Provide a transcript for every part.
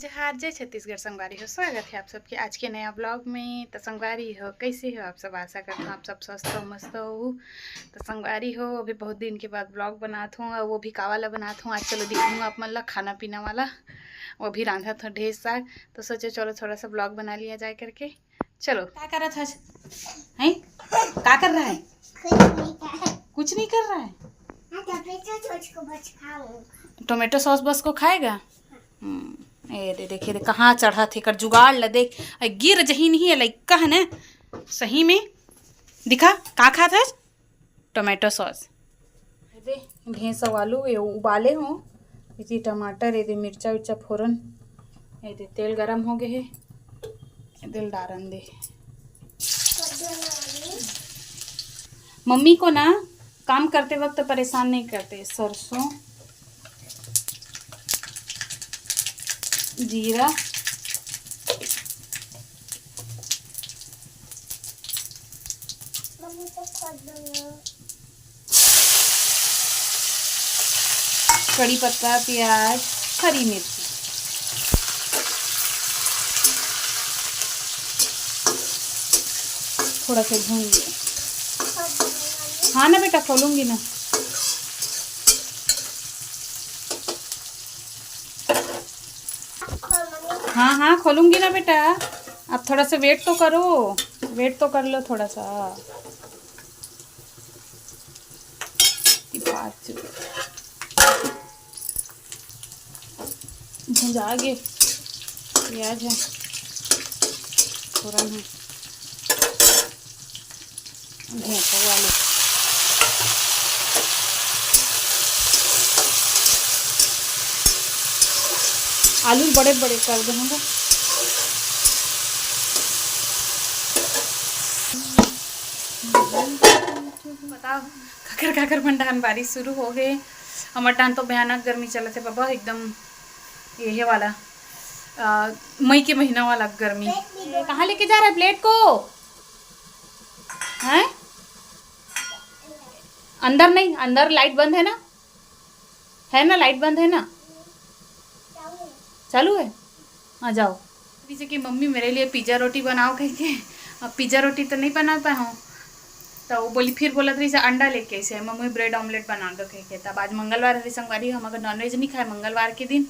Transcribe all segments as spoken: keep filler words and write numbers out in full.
जोहार, जय छत्तीसगढ़ संगवारी हो, स्वागत है आप सबके आज के नया ब्लॉग में। तो संगवारी हो, कैसे हो आप सब? आशा करता हूँ आप सब स्वस्थ हो, मस्त हो। तो संगवारी हो, अभी बहुत दिन के बाद ब्लॉग बनात हूँ, और वो भी का वाला बनात हूँ आज, चलो दिखाऊँ आप मन ला खाना पीना वाला। वो भी रांधत हूँ ढेर साग, तो सोचो चलो थोड़ा सा ब्लॉग बना लिया जाए करके। चलो, का करत हस? हैं? का कर रहा है? कुछ नहीं कर रहा है। कुछ नहीं कर रहा है? हाँ, टोमेटो सॉस को बस खाऊंगा। टोमेटो सॉस बस को खाएगा? हम्म, ए दे, देखिए दे, कहाँ चढ़ा थे, कर जुगाड़ ल देख, ए, गिर जही नहीं है लइका है ना, सही में। दिखा, का खात हस? Tomato sauce. ए दे, भैंस अउ आलू ये उबाले हो, इति टमाटर, ए दे मिर्चा उर्चा फोरन, ए दे तेल गरम हो गए है, ए दे डारन दे। मम्मी को ना काम करते वक्त परेशान नहीं करते। सरसों, जीरा, कड़ी पत्ता, प्याज, हरी मिर्ची, थोड़ा सा भून लिया। हाँ ना बेटा, खोलूंगी ना। हाँ हाँ, खोलूंगी ना बेटा, आप थोड़ा सा वेट तो करो, वेट तो कर लो थोड़ा सा। भुंजा गे प्याज है, फोरन है। भैंसों वाले आलू बड़े बड़े कर देंगे। बताओ, काकर काकर मन डहान बारिश शुरू हो गए। हमर डहान तो भयानक गर्मी चलत है बाबा, एकदम ये वाला, अ, मई के महीना वाला गर्मी। कहाँ लेके जा रहा है प्लेट को? हैं? अंदर नहीं, अंदर लाइट बंद है ना, है ना, लाइट बंद है ना, चालू है। हाँ, जाओ। जैसे कि मम्मी मेरे लिए पिज्जा रोटी बनाओ कह के, अब पिज्जा रोटी तो नहीं बना पाए हूँ, तो वो बोली, फिर बोलत रही से अंडा लेके, ऐसे मम्मी ब्रेड ऑमलेट बना दो कह के। तब आज मंगलवार हरी संगवारी, हम अगर नॉनवेज नहीं खाए मंगलवार के दिन,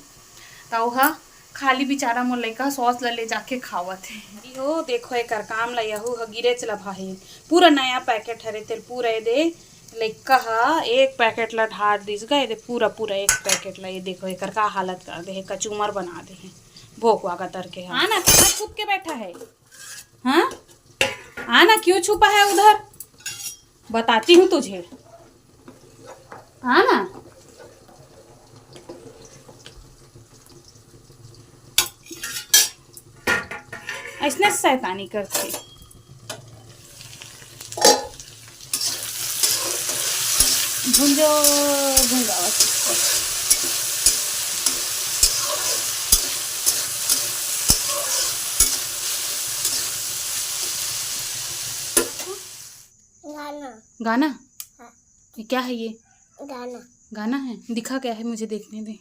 तो वह खाली बेचारा मोर लइका सॉस ला ले जाके खावत हे। अरे हो, देखो एकर काम ला, यहू ह गिरेच ला भाहे। पूरा नया पैकेट हरे तेल, पूरा ये दे लइका ह एक पैकेट ला ढार दिस गा, ये दे पूरा, पूरा एक पैकेट ला। ये देखो एकर का हालत कर दे हे, कचूमर बना दे हे। भोकवा का तर के ह। हाँ ना, कहाँ छुप के बैठा है? हाँ? आना, क्यों छुपा है उधर? बताती हूँ तुझे। आना। ऐसने शैतानी करते। भुंजो, भुंजावत। गाना। गाना? हाँ। ये क्या है ये? गाना। गाना है? दिखा क्या है, मुझे देखने दे।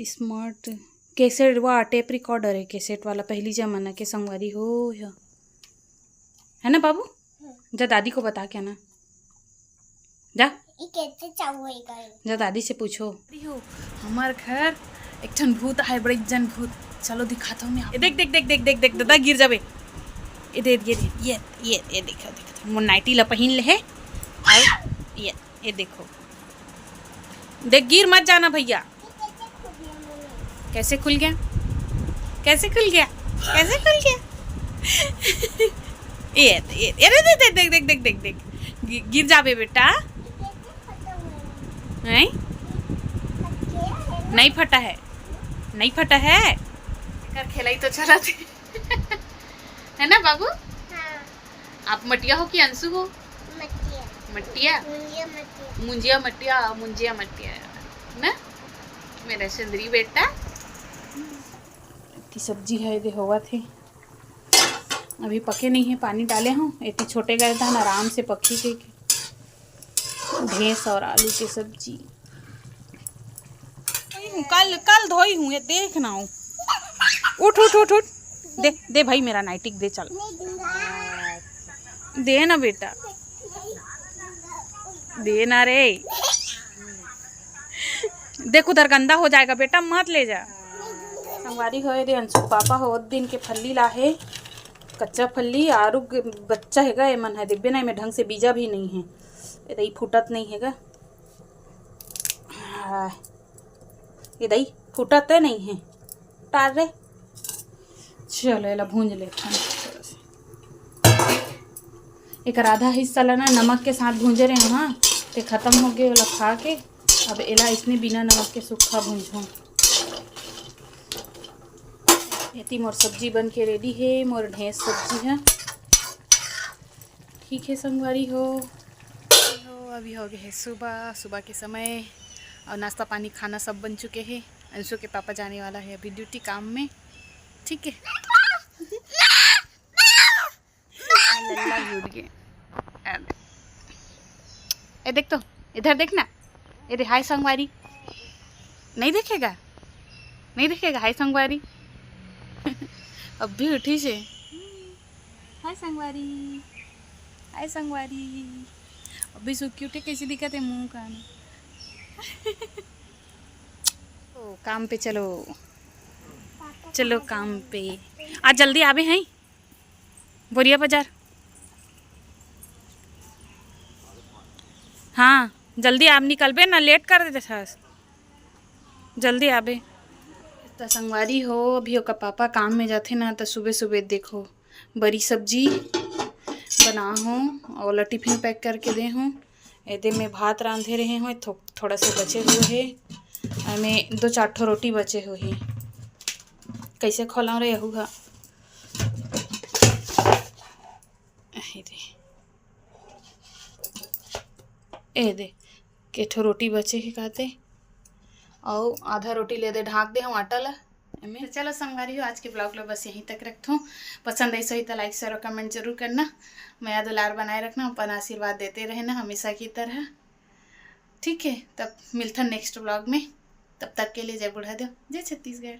स्मार्ट कैसेट, वाह, टेप रिकॉर्डर है, कैसेट वाला, पहली जमाना के संगवारी हो या। है ना बाबू? हम्म। जा दादी को बता क्या ना, जा। ये कैसे चालू होएगा ये? जा दादी से पूछो। अरे हो, हमार घर एक ठन भूत आए, बड़े जन भूत। चलो दिखाता हूँ मैं आप। ये देख, देख, देख, देख, देख, देख, दादा गिर जाबे। ये दे, ये दे, ये, ये, ये देखो, देखो, मोर नाइटी ला पहिन ले है। और ये, ये देखो, देख, गिर मत जाना भैया। कैसे खुल गया? कैसे खुल गया? कैसे खुल गया? ये, ये, अरे, देख, देख, देख, देख, देख, देख, गि-, गिर जाबे बेटा। नहीं, नहीं फटा है, नहीं फटा है। एकर खेलाई तो चलत हे। है ना बाबू? हाँ। आप मटिया हो कि अंशु हो? मटिया। मटिया? मुंजिया मटिया। मुंजिया मटिया, मुंजिया मटिया। ना? मेरा सुंदरी बेटा। एती सब्जी है, दे होवत हे। अभी पके नहीं है, पानी डाले हूँ। एती छोटे गए था ना, आराम से पकी के, के। भैंस और आलू की सब्जी। कल, कल धोई हूँ, ये देख ना हो। उठ, उठ, उठ, उठ। दे, दे भाई, मेरा नाइटी दे, चल। दे ना बेटा, दे ना रे। देख, उधर गंदा हो जाएगा बेटा, मत ले जा। संगवारी हो, ये दे अंशु पापा हो, दिन के फल्ली ला हे, कच्चा फल्ली, आरू ग-, बच्चा हेगा, ये मन है देबे ना, एमे ढंग से बीजा भी नहीं है, ये दे फूटत नहीं हेगा। हाँ, ये दे फूटत नहीं है, टार रे। चलो, एला भूंज लेथन। एकर आधा हिस्सा ला ना नमक के साथ भूंजे रहे, हाँ, ते खत्म हो गए, ओला खा के अब एला इसने बिना नमक के सूखा भूंजहूँ। एती मोर सब्जी बन के रेडी हे, मोर ढेंस सब्जी है। ठीक है संगवारी हो, हो, अभी हो गए है सुबह, सुबह के समय, और नाश्ता पानी खाना सब बन चुके हैं। अंशु के पापा जाने वाला है अभी ड्यूटी काम में, ठीक है। लल्ला घुट गए। ए देख तो, इधर देखना। ए दे, हाय संगवारी। नहीं देखेगा, नहीं देखेगा, हाय संगवारी। अब भी उठी से। हाय संगवारी, हाय संगवारी। अभी सुखी उठे, कैसे दिखत है मुंह कान। ओ, काम पे चलो, चलो काम पे। आज जल्दी आवे हैं बोरिया बाजार। हाँ, जल्दी आप निकलबे ना, लेट कर देते थस, जल्दी आबे। त संगवारी हो, अभी ओकर पापा काम में जाथे ना, त सुबह सुबह देखो बरी सब्जी बना हूँ, ओला टिफिन पैक करके दे हूँ। एदे में भात रांधे रहे हूँ, थो-, थोड़ा से बचे हुए है, एमे दो चार ठो रोटी बचे हुए है। कैसे खोलाऊँ रे यहू हा? ए दे, ए दे, के ठो रोटी बचे हे काते, अउ आधा रोटी ले दे ढाक दे हूँ आटा ला एमे। तो चलो संगवारी हो, आज के ब्लॉग ला बस यहीं तक रखथों। पसंद आई सही तो लाइक, शेयर और कमेंट जरूर करना। मया दुलार बनाए रखना, अपन आशीर्वाद देते रहना हमेशा की तरह। ठीक है, तब मिलथन नेक्स्ट ब्लॉग में। तब तक के लिए जय बुढ़ा देव, जय छत्तीसगढ़।